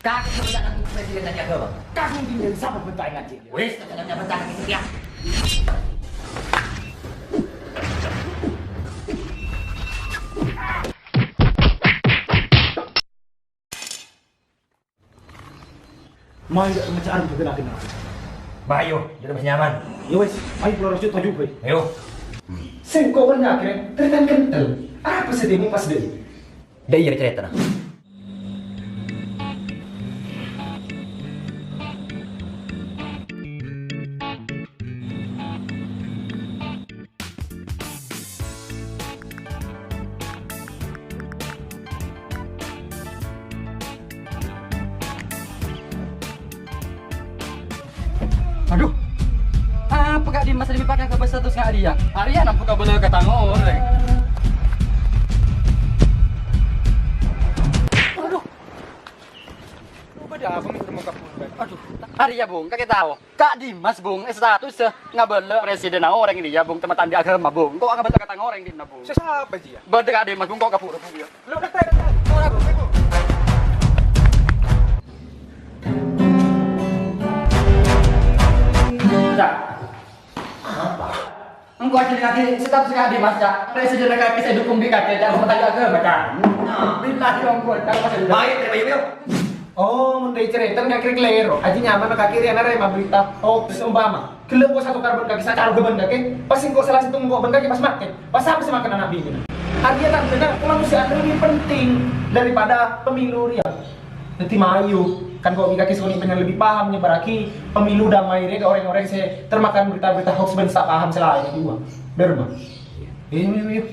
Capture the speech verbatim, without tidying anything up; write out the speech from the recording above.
Kakè sè bânnya' nanggung presiden dhâri aghâma. Kakè mungkin dhâri sapa bânta' ngajhi? Wis, kakè bânta' ngajhi ya. Mayu, jhâ' maca'an bhâkal aghâna. Mayu, jhâ' pas nyaman. Ya wis, mayu pula rojhu toju', boy. Ayo. Sèngko' bân ngakè, tarètan kentel. Apa sè tèmong pas dâi? Dâi, ya, carètana. Adhu, apa Kak Dimas lebbi pake ka bâs status nga' rèya? Arèya nampa kabâlâ ka tang orèng. Adhu. Bâdâ apa mè' termo kabur, Bang? Adhu, arèya, Bung, kakè tao. Kak Dimas, Bung, è status, eh, ngabâlâ presidhènna orèng rèya, Bung, tèmatan dhâri aghâma, Bung. Engko' ngabâlâ ka tang orèng dinna, Bung. Sè sapa jiyâ? Bâdâ Kak Dimas, Bung, engko' kabur, Bung, ya. Lo, dâteng, dâteng. Ora, Bung, Bung. Cak. Apa? Engko' ajhâlânnaghi status Kak Dimas, Cak. Presidhènna kakè sè èdhukung bi' kakè, Cak, tèmatan dhâri aghâma, Cak. Nah, billahi, engko', Cak, pas. Baik, terima, yuk, yuk. Oh, mon dâri carètana kakè kalèro. Ajiyâ nyamana kakè rèya narèma berita hoax umpama. Ghellâ' engko' satokar bân kakè, sacara bân kakè, pas engko' sala sèttong engko' bân kakè pas matè. Pas sapa sè makana ana' binèna? Arèya tandhâna kamanusiaan lebbi penting daripada pemilu rèya. Dhâddhi mayu, kan engko' bi' kakè sakonè' bân lebbi paham nyèbârraghi pemilu damai rèya ka orèng-orèng sè termakan berita-berita hoax bân sa paham sè laèn, iyâ. Bhender, Bang? Iyâ, iyâ, iyâ.